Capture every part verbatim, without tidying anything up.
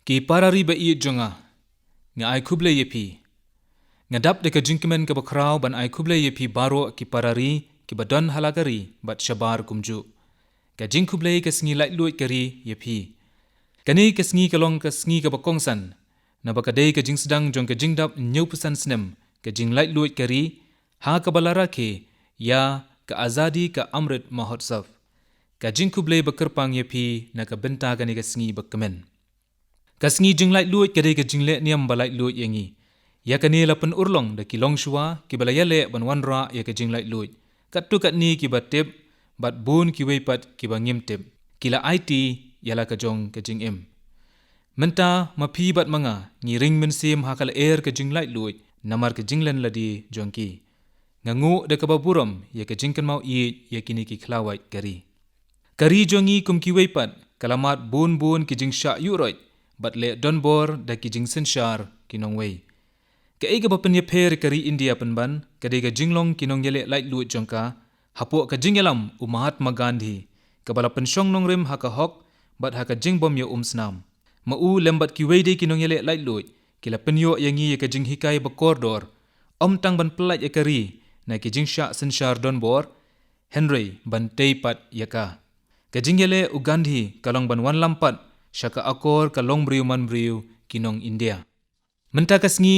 Ki parari ba ïeit jong nga, nga ai khublei ïa phi. Nga dap da ka jingkmen kaba khraw ban ai khublei ïa phi baroh ki parari kiba don ha la ka ri bad shabar kumjuh. Ka jingkhublei ka sngi laitluid ka ri ïa phi. Kane ka sngi ka long ka sngi kaba kongsan, naba ka dei ka jingsdang jong ka jingdap hynñiewphew san snem ka jinglaitluid ka ri, ha kaba la rakhe ïa ka Azadi Ka Amrit Mahotsav. Ka jingkhublei ba kyrpang ïa phi na ka bynta kane ka sngi ba kmen. Ka sngi jinglaitluid ka dei ka jingleh niam ba laitluid ïa ngi. Ïa kane la pynurlong da ki longshuwa kiba la ïaleh ban wanrah ïa ka jinglaitluid. Katto katne kiba tip bad bun kiwei pat kiba ngim tip, ki la aiti ïa la ka jong ka jingim. Mynta ma phi bad ma nga ngi ring mynsiem ha ka lyer ka jinglaitluid namar ka jinglen lade jong ki. Nga nguh da kaba burom ïa ka jingkynmaw ïeit ïa kine ki khlawait ka ri. Ka ri jong ngi kum kiwei pat ka la mad bun bun ki jingshah ïuhroit bad leh donbor da ki jingsynshar ki nongwei. Kaei kaba pynïapher ïa ka ri India pynban ka dei ka jinglong ki nongïaleh laitluid jong ka, hapoh ka jingïalam u Mahatma Gandhi, kaba la pynshong nongrim ha ka hok bad ha ka jingbym ïa umsnam. Ma u lem bad kiwei de ki nongïaleh laitluid ki la pynïoh ïa ngi ïa ka jinghikai ba kordor, ym tang ban pyllait ïa ka ri na ki jingshah synshar donbor, hynrei ban tei pat ïa ka. Ka jingïaleh u Gandhi ka long ban wanlam pat sha ka akor ka longbriew manbriew ki nong India. Mynta ka sngi,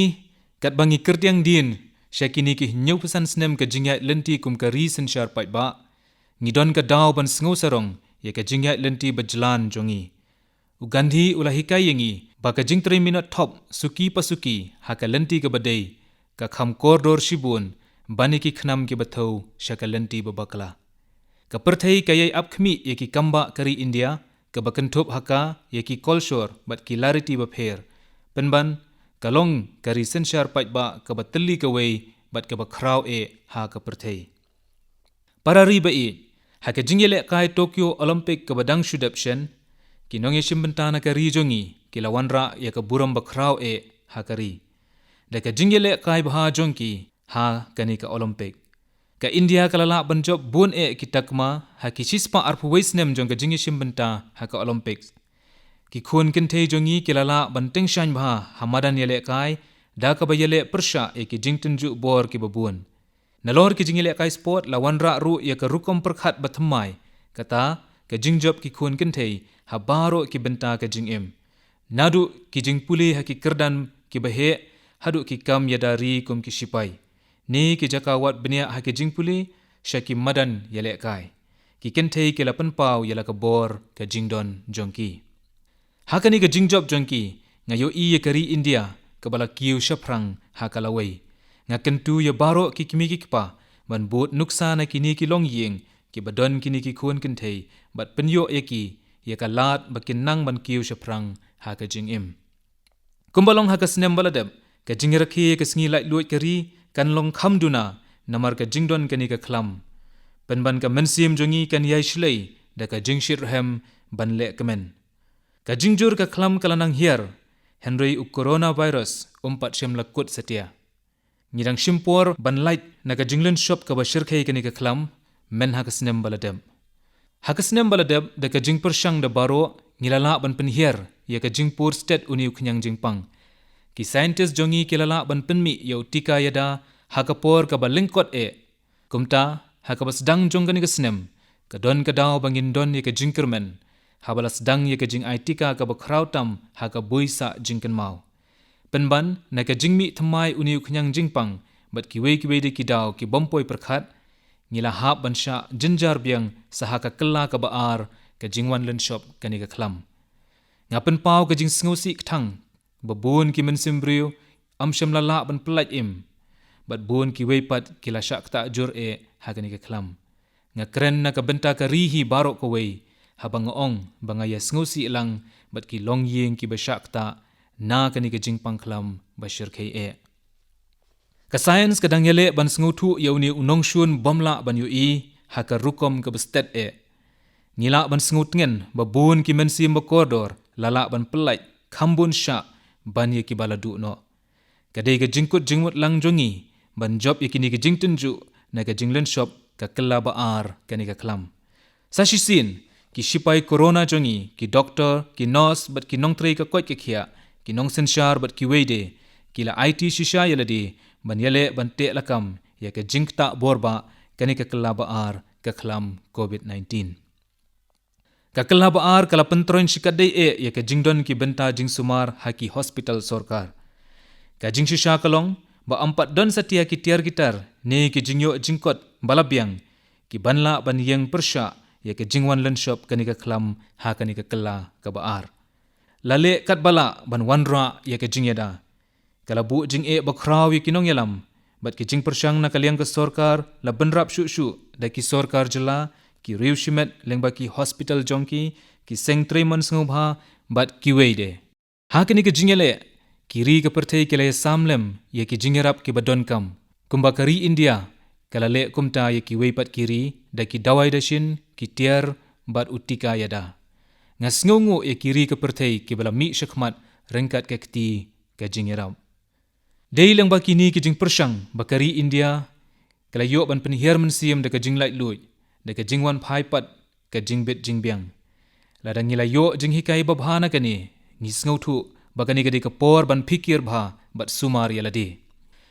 katba ngi kyrtiang dien sha kine ki hynñiewphew san snem ka jingïaid lynti kum ka ri synshar paidbah, ngi don ka daw ban sngewsarong ïa ka jingïaid lynti ba jlan jong ngi. U Gandhi u la hikai ïa ngi ba ka jingtrei minot thop suki pa suki ha ka lynti kaba dei, ka kham kordor shibun ban ïa ki khnam kiba thew sha ka lynti ba bakla. Ka pyrthei ka ïai ap khmih ïa ki kambah ka ri India, kaba kynthup ha ka ïa ki kolshor bad ki lariti bapher. Pynban, ka long ka ri synshar paidbah kaba tylli kawei bad kaba khraw eh ha ka pyrthei. Parari ba ïeit, ha ka jingïalehkai Tokyo Olympic kaba dang shu dep shen, ki nongïashim bynta na ka ri jong ngi ki la wanrah ïa ka burom ba khraw eh ha ka ri da ka jingïalehkai bha jong ki ha kane ka Olympic. Ka India ka la lah ban jop bun eh ki takma ha ki shispah arphew wei snem jong ka jingïashim bynta ha ka Olympics. Ki khun kynthei jong ngi ki la lah ban tyngshaiñ bha ha madan ïalehkai da kaba ïaleh pyrshah ïa ki jingtynjuh bor kiba bun. Nalor ki jingïalehkai sport la wanrah ruh ïa ka rukom pyrkhat ba thymmai, kata ka jingjop ki khun kynthei ha baroh ki bynta ka jingim. Naduh ki jingpule ha ki kyrdan kiba heh haduh ki kam ïada ri kum ki shipai, ne ki jaka wad bniah ha ki jingpule sha ki madan ïalehkai, ki kynthei ki la pynpaw ïa la ka bor ka jingdon jong ki. Ha kane ka jingjop jong ki, nga ïohi ïa ka ri India kaba la kiew shaphrang ha ka lawei. Nga kyntu ïa baroh ki kmie ki kpa ban bud nuksa na kine ki longïing kiba don kine ki khun kynthei bad pynïoh ïa ki ïa ka lad ba kin nang ban kiew shaphrang ha ka jingim. Kumba long ha ka snem ba la dep, ka jingrakhe ïa ka sngi laitluid ka ri kan long kham duna namar ka jingdon kane ka khlam. Pynban ka mynsiem jong ngi kan ïai shlei da ka jingshitrhem ban leh kmen. Ka jingjur ka khlam ka la nang hiar, hynrei u coronavirus um pat shym la kut satia. Ngi dang shim por ban lait na ka jinglynshop kaba shyrkhei kane ka khlam, myn ha ka snem ba la dep. Ha ka snem ba la dep, da ka jingpyrshang da baroh, ngi la lah ban pynhiar ïa ka jingpur stet une u khñiang jingpang. Ki scientist jong ngi ki la lah ban pynmih ïa u tika ïada ha ka por kaba lyngkot eh. Kumta, ha kaba sdang jong kane ka snem, ka don ka daw ba ngin don ïa ka jingkyrmen haba la sdang ïa ka jingai tika kaba khraw tam ha ka buisah jingkynmaw. Pynban na ka jingmih thymmai une u khñiang jingpang bad kiwei kiwei de ki daw ki bym poi pyrkhat, ngi la hap ban shah jynjar biang sa ha ka kylla kaba ar ka jingwan lynshop kane ka khlam. Nga pynpaw ka jingsngewsih kthang ba bun ki mynsiem briew ym shym la lah ban pyllait im, bad bun kiwei pat ki la shah ktah jur eh ha kane ka khlam. Nga kren na ka bynta ka ri hi baroh kawei haba nga ong ba nga ïa sngewsih lang bad ki longïing kiba shah ktah na kane ka jingpang khlam ba shyrkhei eh. Ka science ka dang ïaleh ban sngewthuh ïa une u nongshun bym lah ban ïohi ha ka rukom kaba stet eh. Ngi lah ban sngewtngen ba bun ki mynsiem ba kordor la lah ban pyllait kham bun shah ban ïa kiba la duh noh. Ka dei ka jingkut jingmut lang jong ngi ban jop ïa kine ki jingtynjuh na ka jinglynshop ka kylla ba ar kane ka khlam. Sa shisien, Ki shipai corona jong ngi, ki doktor, ki nurse bad ki nongtrei ka koit ka khiah, ki nongsynshar bad kiwei de, ki la aiti shisha ïa lade ban ïaleh ban teh lakam ïa ka jingktah bor ba kane ka kylla ba ar ka khlam covid nineteen. Ka kylla ba ar ka la pyntroiñ shikatdei eh ïa ka jingdon ki bynta jingsumar ha ki hospital sorkar. Ka jingshisha ka long ba ym pat don satia ki tiar ki tar ne ki jingïoh jingkot ba la biang ki ban lah ban ïeng pyrshah ïa ka jingwan lynshop kane ka khlam ha kane ka kylla kaba ar. La leh katba lah ban wanrah ïa ka jingïada. Ka la buh jingeh bakhraw ïa ki nongïalam bad ki jingpyrshang na ka liang ka sorkar la bynrap shuh shuh da ki sorkar jylla, ki riew shimet lyngba ki hospital jong ki, ki seng trei mon sngewbha bad kiwei de. Ha kane ka jingïaleh, ki ri ka pyrthei ki la ïasam lem ïa ki jingïarap kiba donkam. Kumba ka ri India ka la leh kumta ïa kiwei pat ki ri da ki dawai dashin, ki tiar bad u tika ïada. Nga sngewnguh ïa ki ri ka pyrthei kiba la mih shakhmat ryngkat ka kti ka jingïarap. Dei lyngba kine ki jingpyrshang ba ka ri India ka la ïoh ban pynhiar mynsiem da ka jinglaitluid, da ka jingwan phai pat ka jingbit jingbiang. Lada ngi la ïoh jinghikai babha na kane, ngi sngewthuh ba kane ka dei ka por ban phikir bha bad sumar ïa lade.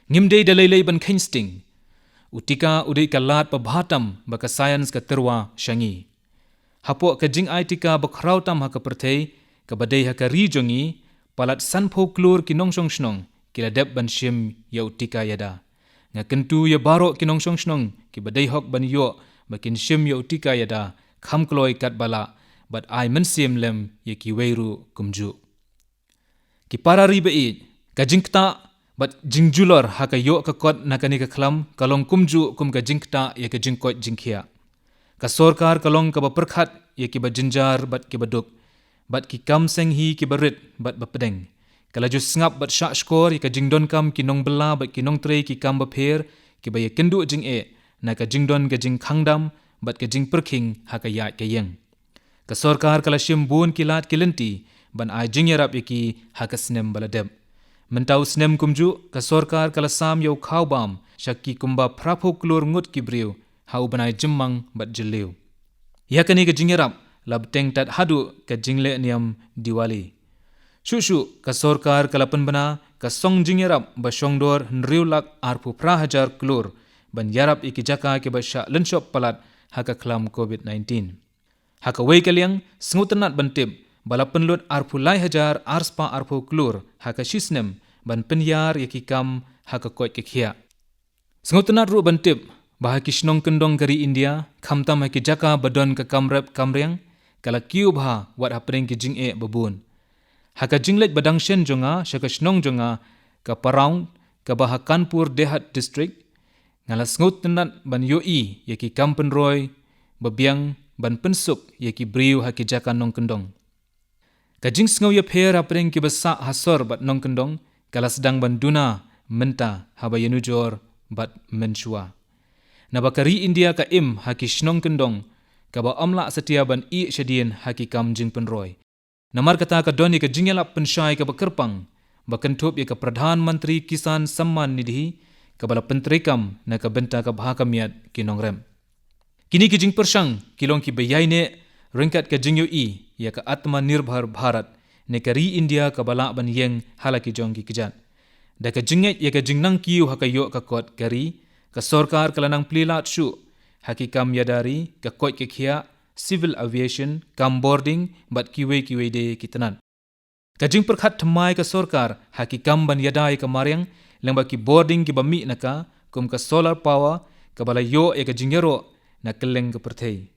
Ngim dei da lei lei ban kheiñ sting. U tika u dei ka lad babha tam ba ka science ka tyrwa sha ngi. Hapoh ka jingai tika bakhraw tam ha ka pyrthei, kaba dei ha ka ri jong ngi, palat sanphew klur ki nongshong shnong ki la dep ban shim ïa u tika ïada. Nga kyntu ïa baroh ki nongshong shnong kiba dei hok ban ïoh ba kin shim ïa u tika ïada kham kloi katba lah, bad ai mynsiem lem ïa kiwei ruh kumjuh. Ki para ri ba ïeit, ka jingktah bad jingjulor ha ka ïoh ka kot na kane ka khlam ka long kumjuh kum ka jingktah ïa ka jingkoit jingkhiah. Ka sorkar ka long kaba pyrkhat ïa kiba jynjar bad kiba duk, bad ki kam seng hi kiba rit bad ba pdeng. Ka la ju sngap bad shah shkor ïa ka jingdonkam ki nongbylla bad ki nongtrei ki kam bapher kiba ïakynduh jingeh na ka jingdon ka jingkhang dam bad ka jingpyrkhing ha ka ïaid ka ïeng. Ka sorkar ka la shim bun ki lad ki lynti ban ai jingïarap ïa ki ha ka snem ba la dep. Mynta u snem kumjuh, ka sorkar ka la sam ïa u khaw bam sha ki kumba phraphew klur ngut ki briew ha u bnai Jymmang bad Jylliew. Ïa kane ka jingïarap la bteng tad haduh ka jingleh niam Diwali. Shuh shuh, ka sorkar ka la pynbna ka song jingïarap ba shongdor hynriew lak arphew phra hajar klur ban ïarap ïa ki jaka kiba shah lynshop palat ha ka khlam covid nineteen. Ha kawei ka liang, sngewtynnat ban tip ba la pynlut arphew lai hajar arspah arphew klur ha ka shisnem ban pynïar ïa ki kam ha ka koit ka khiah. Sngewtynnat ruh ban tip ba ha ki shnong kyndong ka ri India, khamtam ha ki jaka ba don ka kam rep kam riang, ka la kiew bha wat hapdeng ki jingeh ba bun. Ha ka jingleit ba dang shen jong nga sha ka shnong jong nga ka Paraung, kaba ha Kanpur Dehat District, nga la sngewtynnat ban ïohi ïa ki kam pynroi ba biang ban pynsuk ïa ki briew ha ki jaka nongkyndong. Ka jingsngew ïapher hapdeng kiba sah ha sor bad nongkyndong ka la sdang ban duna mynta haba ïanujor bad mynshuwa. Naba ka ri India ka im ha ki shnong kyndong kaba ym lah satia ban ïeh shadien ha ki kam jingpynroi. Namar kata ka don ïa ka jingïalap pynshai kaba kyrpang ba kynthup ïa ka Pradhan Mantri Kisan Samman Nidhi kaba la pyntreikam na ka bynta ka bha ka miat ki nongrep. Kine ki jingpyrshang ki long kiba ïaineh ryngkat ka jingïohi ïa ka Atmanirbhar Bharat ne ka ri India kaba lah ban ïeng ha la ki jong ki kjat. Da ka jingngeit ïa ka jingnang kiew ha ka ïoh ka kot ka ri, ka sorkar ka la nang plie lad shuh ha ki kam ïada ri, ka koit ka khiah, civil aviation, kam bording bad kiwei kiwei de ki tnat. Ka jingpyrkhat thymmai ka sorkar ha ki kam ban ïada ïa ka mariang lyngba ki bording kiba mih na ka, kum ka solar power, kaba la ïoh ïa ka jingïaroh na kylleng ka pyrthei.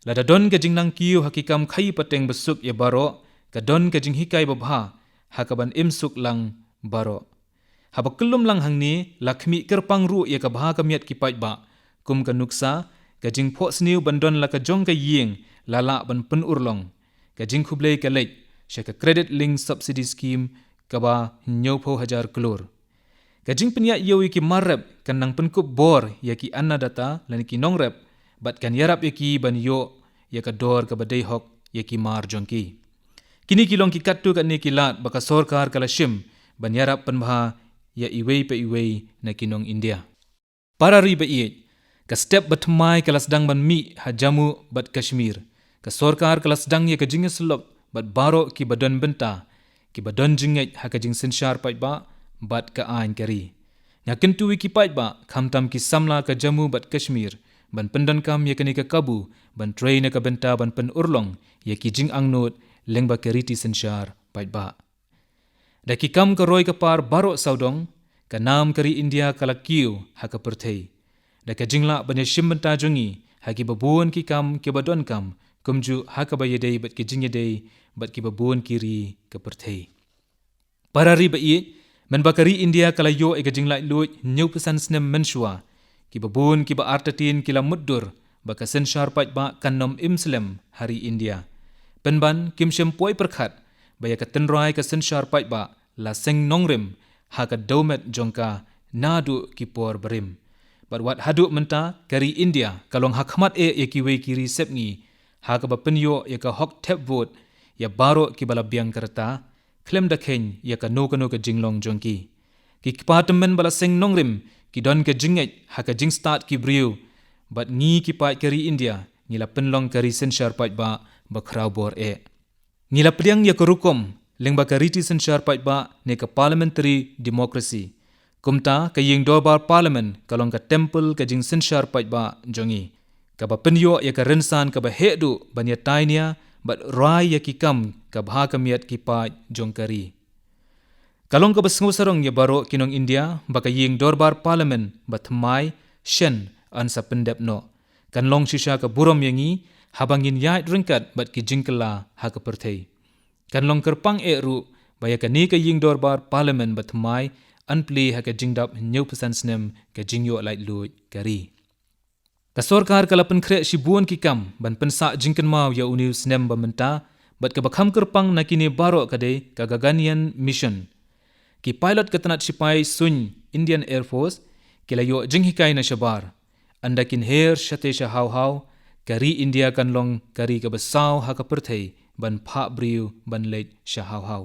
Lada don ka jingnang kiew ha ki kam khaïi pateng ba suk ïa baroh, ka don ka jinghikai babha ha ka ban im suk lang baroh. Haba kyllum lang hangne, la khmih kyrpang ruh ïa ka bha ka miat ki paidbah, kum ka nuksa, ka jingphohsniew ban don la ka jong ka ïing la lah ban pynurlong. Ka jingkhublei ka leit sha ka Credit Linked Subsidy Scheme kaba hynñiewphew hajar klur. Ka jingpynïaid ïew ïa ki mar rep kan nang pynkup bor ïa ki annadata lane ki nongrep, bad kan ïarap ïa ki ban ïoh ïa ka dor kaba dei hok ïa ki mar jong ki. Kine ki long ki katto katne ki lad ba ka sorkar ka la shim ban ïarap pynbha ïa iwei pa iwei na ki nong India. Para ri ba ïeit, ka step ba thymmai ka la sdang ban mih ha Jammu bad Kashmir, Ka sorkar ka la sdang ïa ka jingïasyllok bad baroh kiba don bynta, kiba don jingngeit ha ka jingsynshar paidbah bad ka aiñ ka ri. Nga kyntu ïa ki paidbah, khamtam ki samla ka Jammu bad Kashmir, ban pyndonkam ïa kane ka kabu ban trei na ka bynta ban pynurlong ïa ki jingangnud lyngba ka riti synshar paidbah. Da ki kam ka roi ka par baroh sawdong, ka nam ka ri India ka la kiew ha ka pyrthei. Da ka jinglah ban ïashim bynta jong ngi ha kiba bun ki kam kiba donkam, kumjuh ha kaba ïadei bad ki jingïadei bad kiba bun ki ri ka pyrthei. Para ri ba ïeit, mynba ka ri India ka la ïoh ïa ka jinglaitluid hynñiewphew san snem mynshuwa, kiba bun kiba artatien ki la mutdur ba ka synshar paidbah kan ym im slem ha ri India. Pynban kim shym poi pyrkhat ba ïa ka tynrai ka synshar paidbah la seng nongrim ha ka dewmet jong ka naduh ki por barim. Bad wat haduh mynta ka ri India ka long ha khmat eh ïa kiwei ki ri sepngi, ha kaba pynïoh ïa ka hok thep vote ïa baroh kiba la biang ka rta, khlem da kheiñ ïa kano kano ka jinglong jong ki. Ki kpa tymmen ba la seng nongrim ki don ka jingngeit ha ka jingstad ki briew, bad ngi ki paid ka ri India ngi la pynlong ka ri synshar paidbah ba khraw bor eh. Ngi la pdiang ïa ka rukom lyngba ka riti synshar paidbah ne ka parliamentary democracy. Kumta ka ïing dorbar Parliament ka long ka temple ka jingsynshar paidbah jong ngi, kaba pynïoh ïa ka rynsan kaba heh duh ban ïatai nia bad rai ïa ki kam ka bha ka miat ki paid jong ka ri. Ka long kaba sngewsarong ïa baroh ki nong India ba ka ïing dorbar Parliament ba thymmai shen yn sa pyndep noh. Kan long shisha ka burom ïa ngi haba ngin ïaid ryngkat bad ki jingkylla ha ka pyrthei. Kan long kyrpang eh ruh ba ïa kane ka ïing dorbar Parliament ba thymmai yn plie ha ka jingdap hynñiewphew san snem ka jingïoh laitluid ka ri. Ka sorkar ka la pynkhreh shibun ki kam ban pynsah jingkynmaw ïa une u snem ba mynta, bad kaba kham kyrpang na kine baroh ka dei ka Gaganyaan Mission. Ki pilot ka tnat shipai suiñ Indian Air Force ki la ïoh jinghikai na shabar. Ynda kin her shatei sha haw haw, ka ri India kan long ka ri kaba saw ha ka pyrthei ban phah briew ban leit sha haw haw.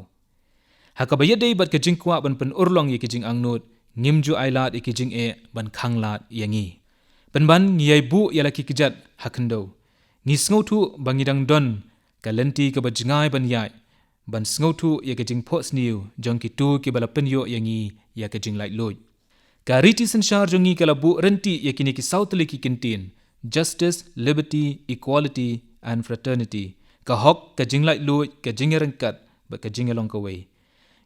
Ha kaba ïadei bad ka jingkwah ban pynurlong ïa ki jingangnud, ngim ju ailad ïa ki jingeh ban khanglad ïa ngi. Pynban ngi ïai buh ïa la ki kjat ha khyndew. Ngi sngewthuh ba ngi dang don ka lynti kaba jngai ban ïaid, ban sngewthuh ïa ka jingphohsniew jong kito kiba la pynïoh ïa ngi ïa ka jinglaitluid. Ka riti synshar jong ngi ka la buh rynti ïa kine ki saw tylli ki kyntien: justice, liberty, equality and fraternity. Ka hok, ka jinglaitluid, ka jingïaryngkat bad ka jingïalong kawei.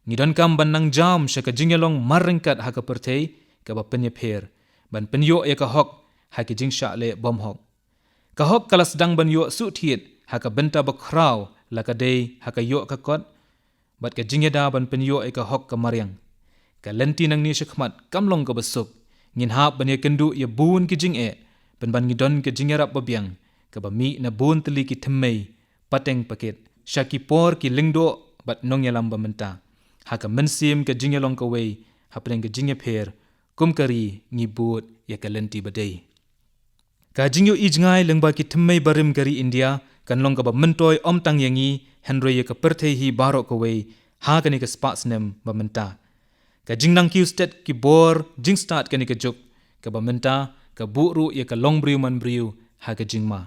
Ngi donkam ban nang jam sha ka jingïalong marryngkat ha ka pyrthei kaba pynïapher, ban pynïoh ïa ka hok ha ki jingshah leh bymhok. Ka hok ka la sdang ban ïoh suhthied ha ka bynta bakhraw, la ka dei ha ka ïoh ka kot bad ka jingïada ban pynïoh ïa ka hok ka mariang. Ka lynti nangne shakhmat kam long kaba suk. Ngin hap ban ïakynduh ïa bun ki jingeh, pynban ngi don ka jingïarap babiang kaba mih na bun tylli ki thymmei, pateng pakit, sha ki por ki lyngdoh bad nongïalam ba mynta, ha ka mynsiem ka jingïalong kawei hapdeng ka jingïapher. Kum ka ri ngi bud ïa ka lynti ba dei. Ka jingïohi jngai lyngba ki thymmei barim ka ri India kan long kaba myntoi ym tang ïa ngi, hynrei ïa ka pyrthei hi baroh kawei ha kane ka spah snem ba mynta. Ka jingnang kiew stet ki bor jingstad kane ka juk kaba mynta ka buh ruh ïa ka longbriew manbriew ha ka jingma.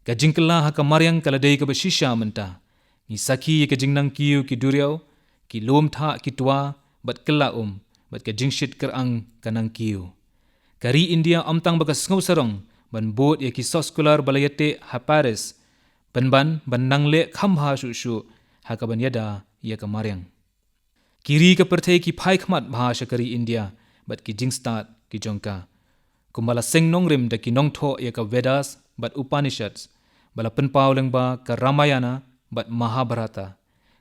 Ka jingkylla ha ka mariang ka la dei kaba shisha mynta. Ngi sakhi ïa ka jingnang kiew ki duriaw, ki lum thah ki twa, bad kylla um, bad ka jingshit kyrang ka nang kiew. Ka ri India ym tang ba ka sngewsarong ban bud ïa ki soskular ba la ïateh ha Paris, pynban ban nang leh kham bha shuh shuh ha kaban ïada ïa ka mariang. Ki ri ka pyrthei ki phai khmat bha sha ka ri India bad ki jingstad ki jong ka. Kumba la seng nongrim da ki nongthoh ïa ka Vedas bad Upanishads, ba la pynpaw lyngba ka Ramayana bad Mahabharata.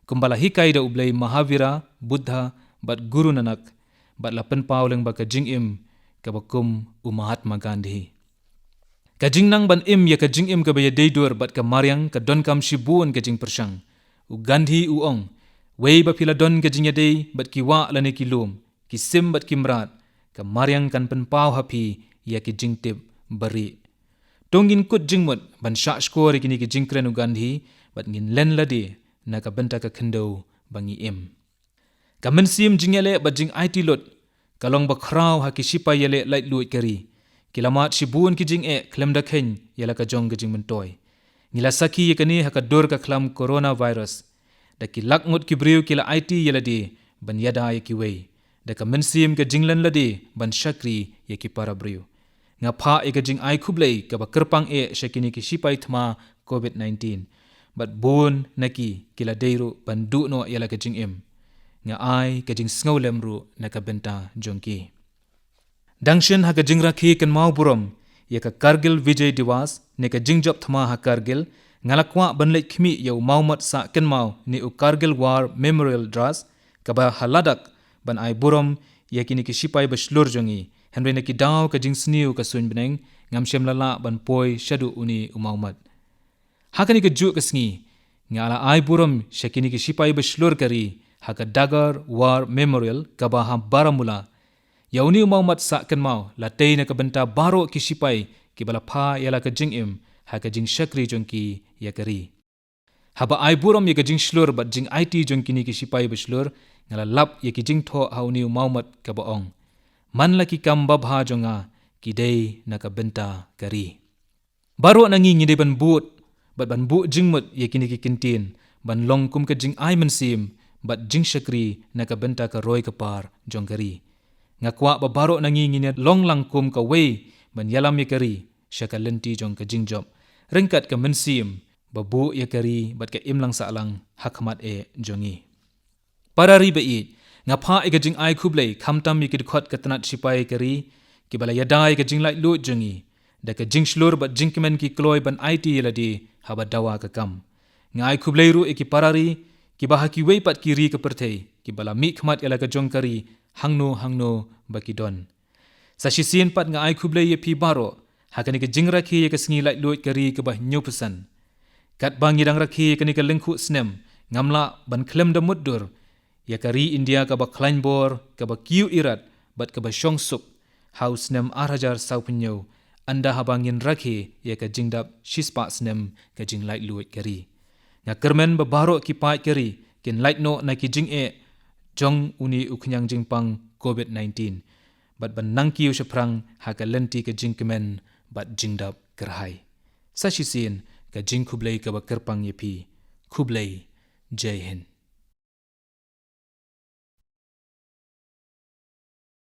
Kumba la hikai da u blei Mahavira, Buddha bad Guru Nanak, bad la pynpaw lyngba ka jingim kaba kum u Mahatma Gandhi. Ka jingnang ban im ïa ka jingim kaba ïadei dur bad ka mariang ka donkam shibun ka jingpyrshang. U Gandhi u ong, wei ba phi la don ka jingïadei bad ki wah lane ki lum, ki sim bad ki mrad, ka mariang kan pynpaw ha phi ïa ki jingtip barieh. To ngin kut jingmut ban shah shkor ïa kine ki jingkren u Gandhi, bad ngin len lade na ka bynta ka khyndew ba ngi im. Ka mynsiem jingïaleh bad jingaiti lut ka long bakhraw ha ki shipai ïaleh laitluid ka ri. Ki la mad shibun ki jingeh khlem da kheiñ ïa la ka jong ka jingmyntoi. Ngi la sakhi ïa kane ha ka dur ka khlam coronavirus, da ki lak ngut ki briew ki la aiti ïa lade ban ïada ïa kiwei, da ka mynsiem ka jinglen lade ban shakri ïa ki para briew. Nga phah ïa ka jingai khublei kaba kyrpang eh sha kine ki shipai thma covid nineteen, bad bun na ki ki la dei ruh ban duh noh ïa la ka jingim. Nga ai ka jingsngewlem ruh na ka bynta jong ki. Dang shen ha ka jingrakhe kynmaw burom ïa ka Kargil Vijay Diwas ne ka jingjop thma ha Kargil, nga la kwah ban leit khmih ïa u mawmot sah kynmaw ne u Kargil War Memorial Trust kaba ha Ladakh, ban ai burom ïa kine ki shipai ba shlur jong ngi. Hynrei na ki daw ka jingsniew ka suiñ bneng, ngam shym la lah ban poi shaduh une u mawmot. Ha kane ka juh ka sngi, nga la ai burom sha kine ki shipai ba shlur ka ri ha ka Dagar War Memorial kaba ha Baramulla. Ïa une u mawmot sah kynmaw la tei na ka bynta baroh ki shipai kiba la phah ïa la ka jingim ha ka jingshakri jong ki ïa ka ri. Haba ai burom ïa ka jingshlur bad jingaiti jong kine ki shipai ba shlur, nga la lap ïa ki jingthoh ha une u mawmot kaba ong: Man la ki kam babha jong nga, ki dei na ka bynta ka ri. Baroh na ngi ngi dei ban bud bad ban buh jingmut ïa kine ki kyntien ban long kum ka jingai mynsiem bad jingshakri na ka bynta ka roi ka par jong ka ri. Nga kwah ba baroh na ngi ngin ïa long lang kum kawei ban ïalam ïa ka ri sha ka lynti jong ka jingjop, ryngkat ka mynsiem ba buh ïa ka ri bad ka imlang sahlang ha khmat eh jong ngi. Para ri ba ïeit, nga phah ïa ka jingai khublei khamtam ïa ki dkhot ka tnat shipai ka ri kiba la ïada ïa ka jinglaitluid jong ngi da ka jingshlur bad jingkmen ki kloi ban aiti ïa lade haba dawa ka kam. Nga ai khublei ruh ïa ki para ri kiba ha kiwei pat ki ri ka pyrthei kiba la mihkhmat ïa la ka jong ka ri hangno hangno ba ki don. Sa shisien pat nga ai khublei ïa phi baroh ha kane ka jingrakhe ïa ka sngi laitluid ka ri kaba hynñiew phew san. Katba ngi dang rakhe ïa kane ka lyngkhuh snem, ngam lah ban khlem da mutdur ïa ka ri India kaba khlaiñ bor, kaba kiew irat bad kaba shong suk ha u snem ar hajar saw phew hynñiew, ynda haba ngin rakhe ïa ka jingdap shispah snem ka jinglaitluid ka ri. Nga kyrmen ba baroh ki paid ka ri kin lait noh na ki jingeh jong une u khñiang jingpang covid nineteen bad ban nang kiew shaphrang ha ka lynti ka jingkmen bad jingdap kyrhai. Sa shisien ka jingkhublei kaba kyrpang ïa phi. Khublei. Jai Hind.